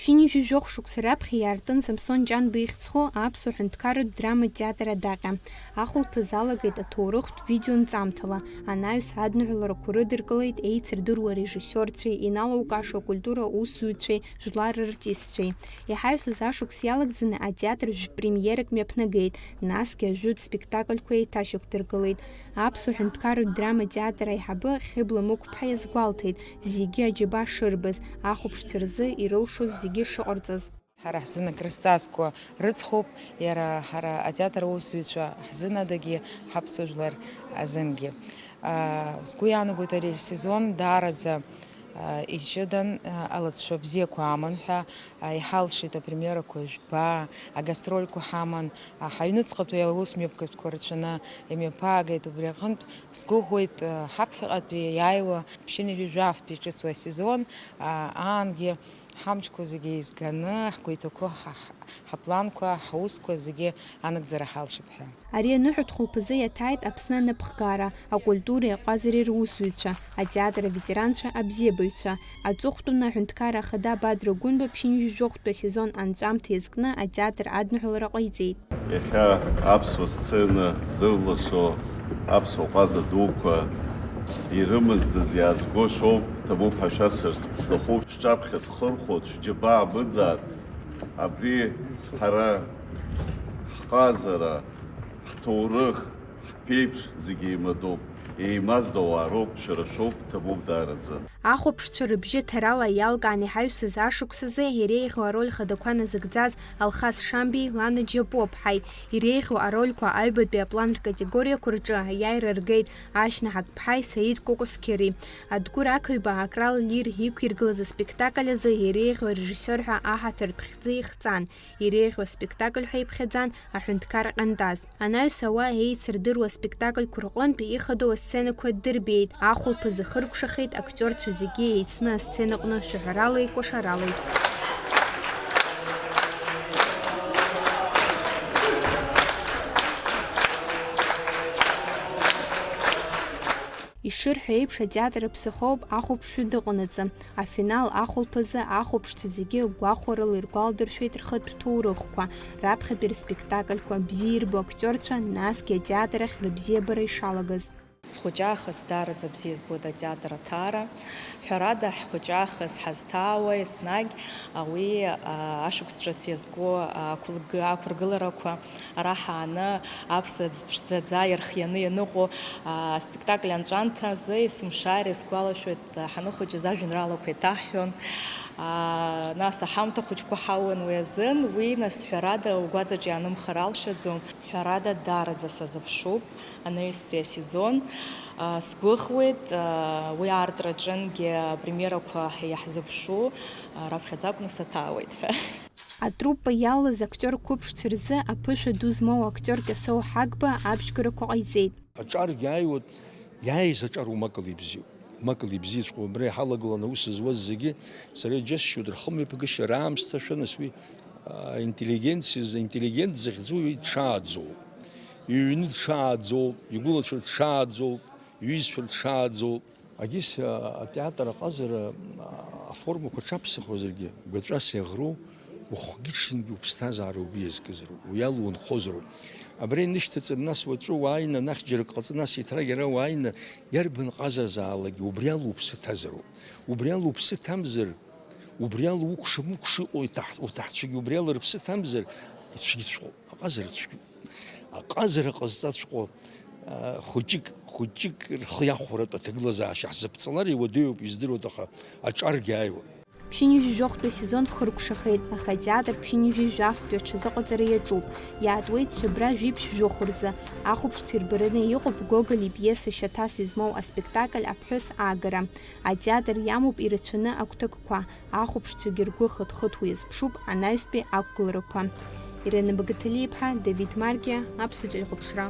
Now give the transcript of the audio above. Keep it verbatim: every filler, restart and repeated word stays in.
Ԥшьынҩажәи жәохә шықәса раԥхьа иаартын Самсон Ҷанба ихьӡ зху аԥсуа ҳәынҭқарратә драматә театр адаҟьа. Ахәылԥаз алагеит аҭоурыхтә видеонҵамҭала, анаҩс адныҳәаларақәа рыдыркылеит еицырдыруа режиссиорцәеи иналаукаша акультура усзуҩцәеи жәлар рартистцәеи. Иҳаҩсыз ашықәс иалагӡаны атеатр жәпремиерак мҩаԥнагеит, насгьы ажәытә спектакльқәа еиҭашьақәдыргылеит. Аԥсуа ҳәынҭқарратә драматә театр аиҳабы Хьыбла Мықәԥҳа иазгәалҭеит, зегьы аџьабаа шырбаз, ахәаԥшцәа рзы ирылшоз зегьы шыҟарҵаз. Ҳара ҳзын акрызҵазкуа рыцхуп, иара ҳара атеатр аусзуҩцәа ҳзын адагьы, ҳаԥсуа жәлар азынгьы. Аа, сгәы иаанагоит, ари асезон даараӡа, аа, иҷыдан, аа, алыҵшәа бзиақәа аман ҳәа, аа, иҳалшеит апремиерақәа жәба, агастрольқәа ҳаман, аа, ҳаҩныҵҟатәи аус мҩаԥгатәқәа рацәаны имҩаԥаагеит. Убри аҟынтә сгәыӷуеит, аа, ҳаԥхьаҟатәи иааиуа ԥшьынҩажәи жәафтәи иҿыцу асезон, аа, аангьы ҳамчқәа зегьы еизганы, ҳгәы иҭақәоу ҳа-, ҳа-, ҳапланқәа, ҳусқәа зегьы анагӡара ҳалшап ҳәа. Ари аныҳәатә хәылԥазы иаҭааит Аԥсны анапхгара, акультуреи аҟазареи русзуҩцәа, атеатр аветеранцәа, абзиабаҩцәа. Аҵыхәтәаны аҳәынҭқарра ахада Бадра Гәынба ԥшьынҩажәи жәохәтәи асезон анҵәамҭа иазкны атеатр адныҳәалара ҟаиҵеит. Иахьа аԥсуа сцена зырлашо аԥсуа ҟаза дуқәа ирымаздаз иаазго шәоуп, ҭабуп ҳәа шәасҳәарц сҭахуп. Шәҿаԥхьа схырхәоит, шәџьабаа мыӡаат. Абри ҳара ҳҟазара, ҳҭоурых, ҳԥеиԥш зегьы еимадоуп, еимаздо ауаа роуп, шәара шәоуп, ҭабуп даараӡа. Ахәаԥшцәа рыбжьы ҭарала иалкаан иҳаҩсыз ашықәсазы иреиӷьу ароль хадақәа назыгӡаз Алхас Шамбеи Лана Џьапуаԥҳаи, иреиӷьу арольқәа аҩбатәи аплан ркатегориақәа рҿы аиааира ргеит Ашьна Ҳақԥҳаи Саид Кәакәасқьыри. Адгәыр Ақаҩба Акрал Лир иқәиргылаз аспектакль азы иреиӷьу арежиссиор ҳәа аҳаҭыртә хьӡы ихҵан. Иреиӷьу аспектакль ҳәа иԥхьаӡан аҳәынҭқар ҟьантаз. Анаҩс ауаа еицырдыруа аспектакльқәа рҟынтә ихадоу асценақәа ддырбеит, ахәылԥазы хыркәшахеит актиорцәа зегьы еицны асценаҟны шәаҳәаралеи кәашаралеи. Ишырҳәо еиԥш, атеатр аԥсахоуп ахәаԥшҩы дыҟанаҵы. Афинал ахәылԥазы ахәаԥшцәа зегьы гәахәарыла иргәалдыршәеит рхатә ҭоурыхқәа, раԥхьатәи рспектакльқәа, бзиа ирбо актиорцәа, насгьы атеатр ахь рыбзиабара ишалагаз. Схәыҷаахыс даараӡа бзиа збоит атеатр аҭаара. Ҳәарада, ҳхәыҷаахыс ҳазҭаауа еснагь уи, а, ашықәс ҿыц иазку ақәылг-, ақәыргыларақәа ара ҳааны аԥсаӡ ԥшӡаӡа ирхианы ианыҟоу, а, аспектакль анҵәамҭазы есымшааира исгәалашәоит. Ҳаныхәыҷыз ажәеинраалақәа еиҭаҳҳәон. Аа, нас аҳамҭа хәыҷқәа ҳауан уи азын, уи, нас, ҳәарада, угәаҵаҿ иаанымхар алшаӡом. Ҳәарада, даараӡа сазыԥшуп анаҩстәи асезон. Аа, сгәыӷуеит, аа, уи аартраҿынгьы апремиерақәа иаҳзыԥшу, аа, раԥхьаӡа акәны саҭаауеит ҳәа. Атруппа иалаз актиор қәыԥшцәа рзы аԥышәа ду змоу актиор Кьасоу Ҳагба абжьгарақәа ҟаиҵеит. Аҿаргьы ааиуеит, иааиз аҿар умакала ибзиоуп. Умакала ибзиаҵәҟьоуп. Абра иҳалагыланы аус зуаз зегьы, сара иџьасшьоит, рхымҩаԥгашьа раамсҭашәа, нас уи, аа, интеллигенциа, интеллигент захьӡу уи дшааӡоуп. Иҩны дшааӡоуп, игәылацәа дшааӡоуп, иҩызцәа дшааӡоуп. Агьыс, а, атеатр аҟазара, а, аформақәа ҽаԥсахуазаргьы, гәаҵәас иаӷроу, ухәгьы-ҽынгьы уԥсҭазаара угәы иазкызароуп, уи ала унхозароуп. Абра инышьҭаҵаны, нас уаҵәы уааины, анахь џьарак ҟаҵаны, нас еиҭарагь ара уааины, иарбан ҟазазаалакгьы убри ала уԥсы ҭазароуп. Убри ала уԥсы ҭамзар, убри ала укәша-мыкәша иҟоу иҭаҳ-, уҭаҳцәагьы убри ала рыԥсы ҭамзар, ицәгьаҵәҟьоуп, аҟазара цәгьоуп. Аҟазара ҟазҵаҵәҟьоу, а, хәыҷык, хәыҷык рхы иахәаратәы аҭагылазаашьа ҳзаԥҵалар иуадаҩуп, издыруеит, аха аҿаргьы ааиуа. Ԥшьынҩажәи жәохәтәи асезон хыркәшахеит, аха атеатр ԥшьынҩажәи жәафтәи аҽазыҟаҵара иаҿуп. Иаатуеит шьабра жәиԥшь жәохә рзы. Ахәаԥшцәа ирбараны иҟоуп Гоголь ипиеса шьаҭас измоу аспектакль Аԥҳәыс аагара. Атеатр иамоуп ирацәаны агәҭакқәа, ахәаԥшцәагьы ргәы хыҭ-хыҭуа иазԥшуп анаҩстәи ақәгыларақәа. Ирина Багаҭалиаԥҳа, Давид Маркиа, Аԥсуа телехәаԥшра.